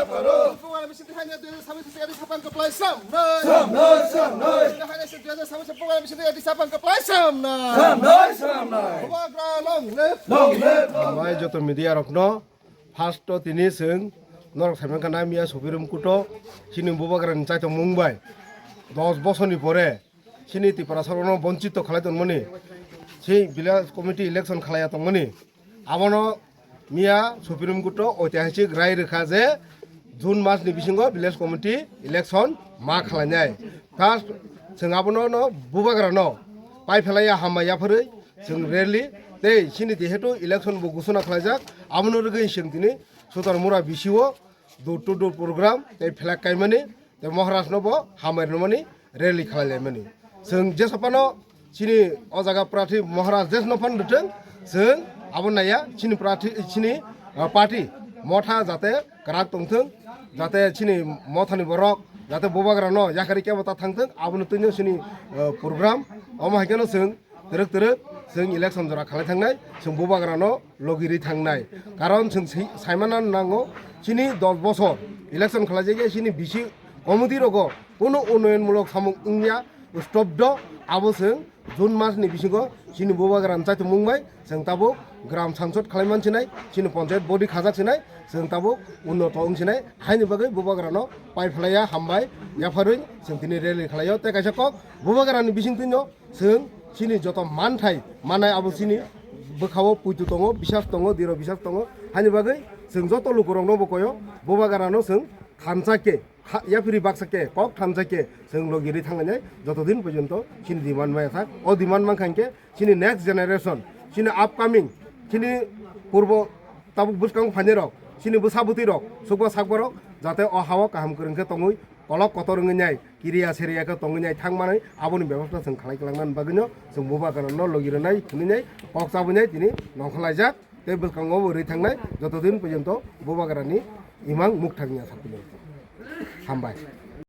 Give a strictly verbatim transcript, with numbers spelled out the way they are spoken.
Bubagra bisingtwi haino dui hajar sabis se adi sapan kaplai sam nai. Sam nai, sam nai. Haino se dui hajar sabis bubagra bisingtwi adi sapan kaplai sam nai. Sam nai, sam nai. Bubagra long live. Long live. Mai joto media rokno first to tini chwng norok saiman kana miya Supirum Kuto chini bubagra ni chaitok mung bai dos bosor ni pore chini Tiprasa rokno bonchito khalai tongmani, si village committee election khalaiya tongmani, abono miya Supreme Court o oitihasik rai rwkha je June mas ni bisingo village committee election ma khlainai. First, chwng abono no bubagra no pai phelaiya hambai yapharwi chwng rally tei chini jehetu election bo gusuna khlaijak, abono rwgwi chwng tini Sutar Mura bisio door to door program tei flag kaimani tei Maharaj no bo hambai rwmani rally khlai laimani. Chwng jesa phano chini o jaga prathi Maharaj jesno phano rwthwng, chwng abo naiya chini prathi, chini, ah, party motha jate kwrak tongthwng, jate chini mothani borok jate bubagra no yakarwi kebo ta thangthwng, abono twino chini, ah, program. Omo hai kheno chwng twrwk twrwk chwng election jora khalai thangnai, chwng bubagra no logi rwi thangnai. Karon chwng sai-, saimana nango, chini dos bosor election khlaijak ya, chini bisi committee rogo kuno unnoyon mulok samung wngya, stop do, abo chwng June mas ni bisingo chini bubagra ni chaitok mung bai chwng tabuk gram sangsod khlai man sinai, chini panchayat body khajak sinai, chwng tabuk unnoto wng sinai, haini bagwi bubagra no pai phlaiya hambai yapharwi chwng tini rally khlaio. Tei kaisa kok bubagra ni bisingtwi no chwng chini joto manthai manai abo chini bwkhao puitu tongo, bisas tongo, diro bisas tongo. Haini bagwi chwng joto lukurokno bo koyo, bubagrano chwng thansa khe, tha-, yaphiri baksa khe, kok thansa khe chwng logi rwi thanglainai, joto din porjonto chini demand maya thak. O demand mankha hinkhe chini next generation, chini upcoming, chini purbo tabuk bwskango phainairok, chini bwsa bwtwirok, sukba sakborok jate o hao kaham kwrwng khe tongwi kolok kotor wngwi nai, kiriya seriya khe tongwi nai thangmanai, aboni bebosta chwng khlai kwlangnani bagwino chwng bubagrano logi rwnai hwnwi nai kok chabwi nai tini nongkhorlaijak tei bwskango bo rwi thangnai joto din porjonto bubagrani imang mukthang ya sakni. Hambai.